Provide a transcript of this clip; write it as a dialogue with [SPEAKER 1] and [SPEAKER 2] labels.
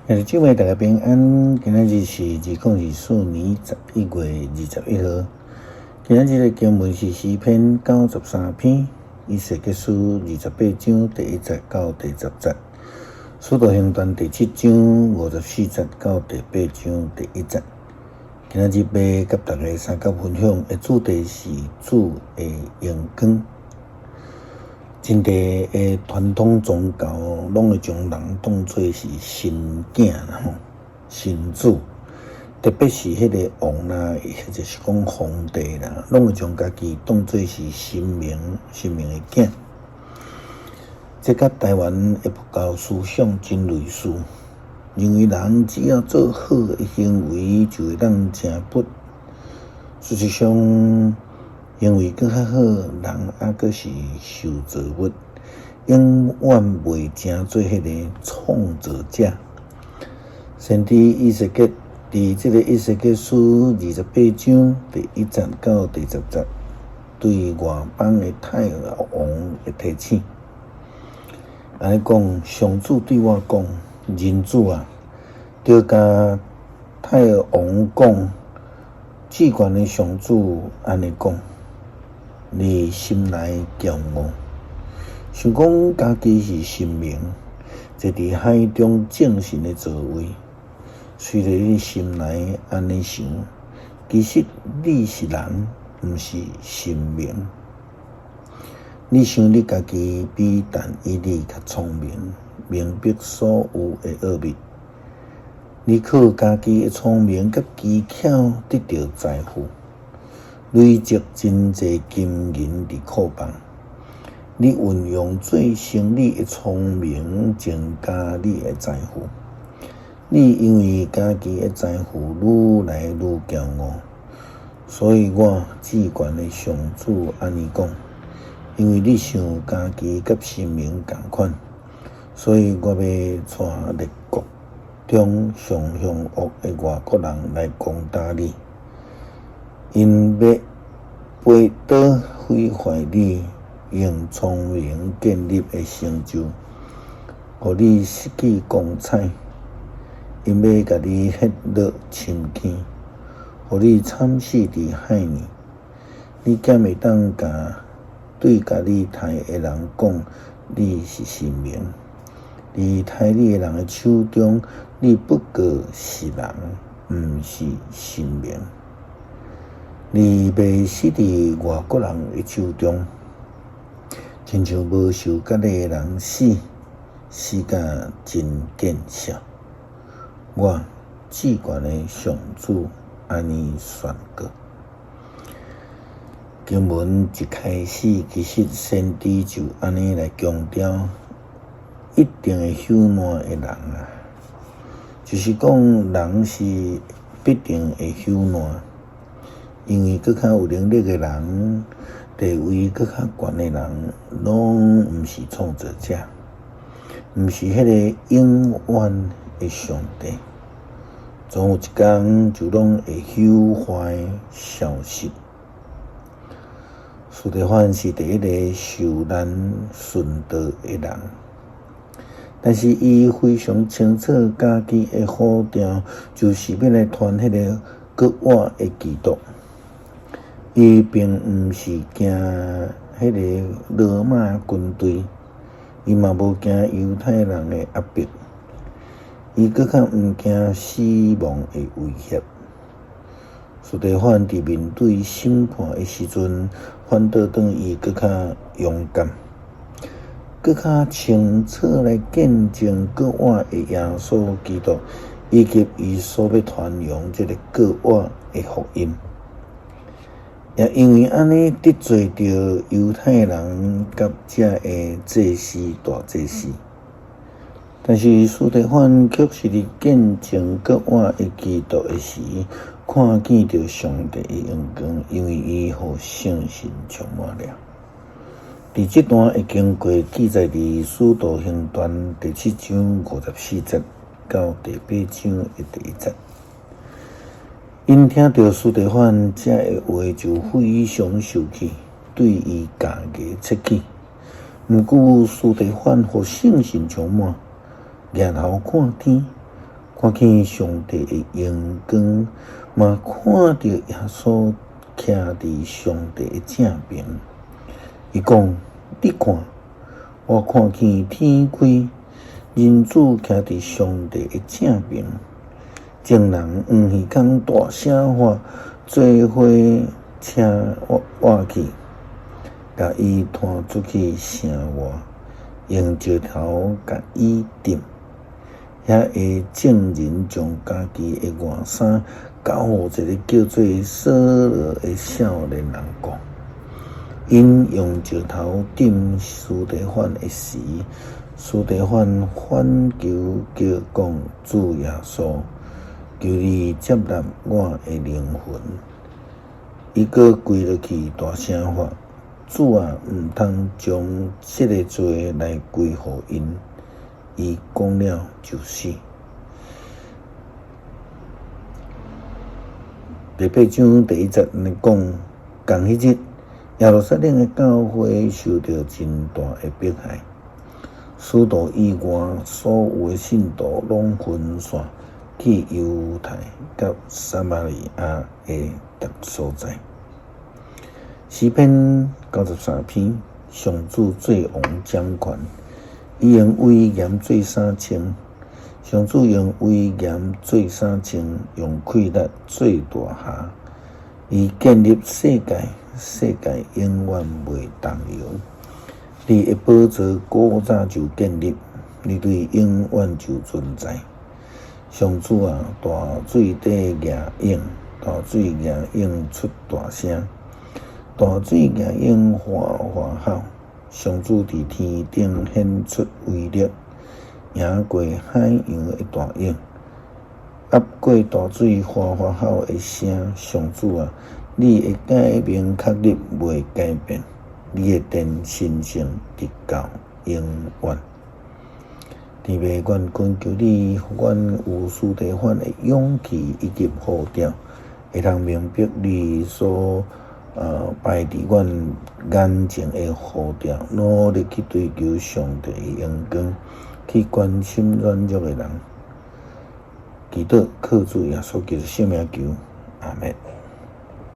[SPEAKER 1] 兄弟姊妹，大家平安。今仔日是2024年11月21號。今仔日的經文是詩篇93篇，以西結書28章第1節到第10節，使徒行傳第七章54節到第八章第一節。今仔日欲佮大家相共分享的主題是主的榮光。真濟的傳統宗教攏會將人當做是神囝啦吼，神子，特別是彼个王啦，或者是講皇帝啦，攏會將家己當做是神明、神明的囝。這佮台灣的佛教思想真類似，認為人只要做好的行為，就會當成佛。事實上，行為閣較好，人猶閣是受造物，永遠袂成做彼个創造者。先知以西結佇這个以西結書28章第1節到第10節，對外邦的泰爾王的提醒，按呢講，上主對我講：人子啊，著共泰爾王講，至懸的上主按呢講。你心內驕傲，想講家己是神明，坐佇海中眾神的座位。雖然你心內按呢想，其實你是人，毋是神明。你想你家己比但以理較聰明，明白所有的奧秘。你靠家己的聰明佮機巧得著財富。累積真濟金銀佇庫房，你運用做生理的聰明，增加你的財富。你因為家己的財富愈來愈驕傲，所以我至懸的上主按呢講：因為你想家己佮神明仝款，所以我欲帶列國中上兇惡的外國人來攻打你。𪜶欲拔刀毀壞你用聰明建立的成就，予你失去光彩。𪜶欲共你歇落深坑，予你慘死佇海裡。你敢會當共對共你刣的人講，你是神明？佇刣你的人的手中，你不過是人，毋是神明。你欲死佇外國人的手中，親像無受割禮的人死，死甲真見笑。我至懸的上主按呢宣告。經文一開始，其實先知就按呢來強調，一定會朽爛的人啊，就是講人是必定會朽爛。因為閣較有能力的人，地位閣較懸的人，攏毋是創造者，毋是彼个永遠的上帝。總有一工就攏會朽壞消失。司提反是第一个受難殉道的人，但是伊非常清楚家己的呼召，就是欲來傳彼个閣活的基督。伊並毋是驚彼个羅馬軍隊，伊嘛無驚猶太人的壓迫，伊閣較毋驚死亡的威脅。司提反佇面對審判的時陣，反倒轉伊閣較勇敢，閣較清楚來見證閣活的耶穌基督，以及伊所欲傳揚這个閣活的福音。也因為按呢得罪著猶太人佮遮的祭司大祭司，但是司提反卻是佇見證閣活的基督的時，看見著上帝的榮光，因為伊予聖神充滿了。佇這段的經過記載佇使徒行傳第七章54節到第八章的第一節。𪜶聽著司提反這个話，就非常受氣，對伊咬牙切齒。毋過司提反予聖神充滿，舉頭看天，看見上帝的榮光，嘛看著耶穌徛佇上帝的正爿。伊講：你看，我看見天開，人子徛佇上帝的正爿。眾人黃耳空大聲喊，做伙車倚去，共伊拖出去城外，用石頭共伊擲。遐的眾人將家己的外衫交予一個叫做掃羅的少年人顧。𪜶用石頭擲司提反的時，司提反反求叫講：主耶穌，求你接納我的靈魂。伊閣跪落去，大聲喊：主啊，毋通將這个罪來歸予𪜶。伊講了就死。第八章第一節來講，仝彼日，耶路撒冷的教會受著真大的迫害，使徒以外所有的信徒攏分散去猶太佮撒瑪利亞的逐所在。詩篇93篇，上主做王掌權，伊用威嚴做衫穿，上主用威嚴做衫穿，用氣力做大箬。伊建立世界，世界永遠袂動搖。你的寶座古早就建立，你對永遠就存在。上主啊，大水底逆湧，大水逆湧出大聲，大水逆湧嘩嘩吼。上主佇天頂顯出威力，贏過海洋的大湧，壓過大水嘩嘩吼的聲。上主啊，你的誡命確立袂改變，你的殿神聖直到永遠。天父，阮懇求你，予阮有司提反的勇氣以及呼召，會通明白你所擺佇阮眼前的呼召，努力去追求上帝的榮光，去關心軟弱的人。祈禱靠主耶穌基督聖名求，阿們。